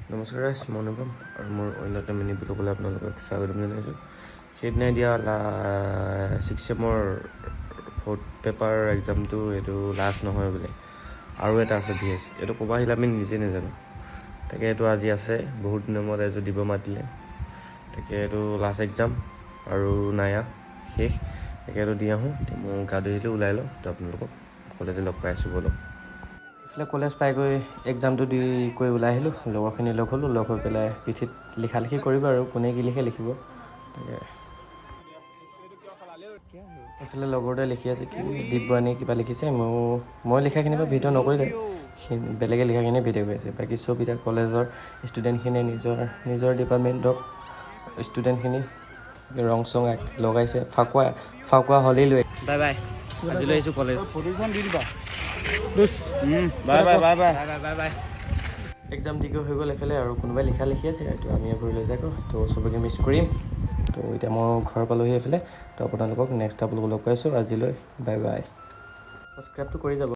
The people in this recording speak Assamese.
নমস্কাৰ ৰাইজ, মই অনুপম আৰু মোৰ অন্য এটা মিনি ব্লগলৈ আপোনালোকক স্বাগতম জনাইছোঁ। সেইদিনাই দিয়া ছিক্স চেমৰ ফ'ৰ্থ পেপাৰ এক্সামটো, এইটো লাষ্ট নহয় বোলে, আৰু এটা আছে ভি এছ। এইটো ক'ব আহিলে আমি নিজে নাজানো। তাকে এইটো আজি আছে, বহুত দিনৰ মূৰত এযোৰ দিব মাতিলে। তাকে এইটো লাষ্ট এক্সাম আৰু নাইয়া শেষ। তাকে এইটো দি আহোঁ। এতিয়া মই গা ধুই আহিলোঁ, ওলাই লওঁ। তো আপোনালোকক কলেজে লগ পাই আছোঁ, ব'লক। এইফালে কলেজ পাই গৈ এক্সামটো দি কৰি ওলাই আহিলোঁ। লগৰখিনি লগ হ'লোঁ। লগ হৈ পেলাই পিঠিত লিখা লিখি কৰিব আৰু কোনে কি লিখে লিখিব। তাকে এইফালে লগৰটোৱে লিখি আছে, কি দিব্যানী কিবা লিখিছে। ময়ো মই লিখাখিনি বাৰু ভিডিঅ' নকৰিলে, সি বেলেগে লিখাখিনি ভিডিঅ' কৰি আছে। বাকী চব এতিয়া কলেজৰ ষ্টুডেণ্টখিনিয়ে নিজৰ নিজৰ ডিপাৰ্টমেণ্টক ষ্টুডেণ্টখিনি ৰং চং লগাইছে। ফাকুৱা ফাকুৱা হলি লৈ বাই বাই, আজি লৈ আহিছোঁ কলেজ। ফটোখন দি দিবা। Bye bye, bye bye. Bye bye, bye. Exam দি গৈ হৈ গ'ল। এইফালে আৰু কোনোবাই লিখা লিখি আছে, এইটো আমি ঘূৰি লৈ যাওঁ। তো চবকে মিছ কৰিম। তো এতিয়া মই ঘৰ পালোহি এইফালে। তো আপোনালোকক নেক্সট আপোনালোকক লগ পাইছোঁ। আজিলৈ বাই বাই, ছাবস্ক্ৰাইবটো কৰি যাব।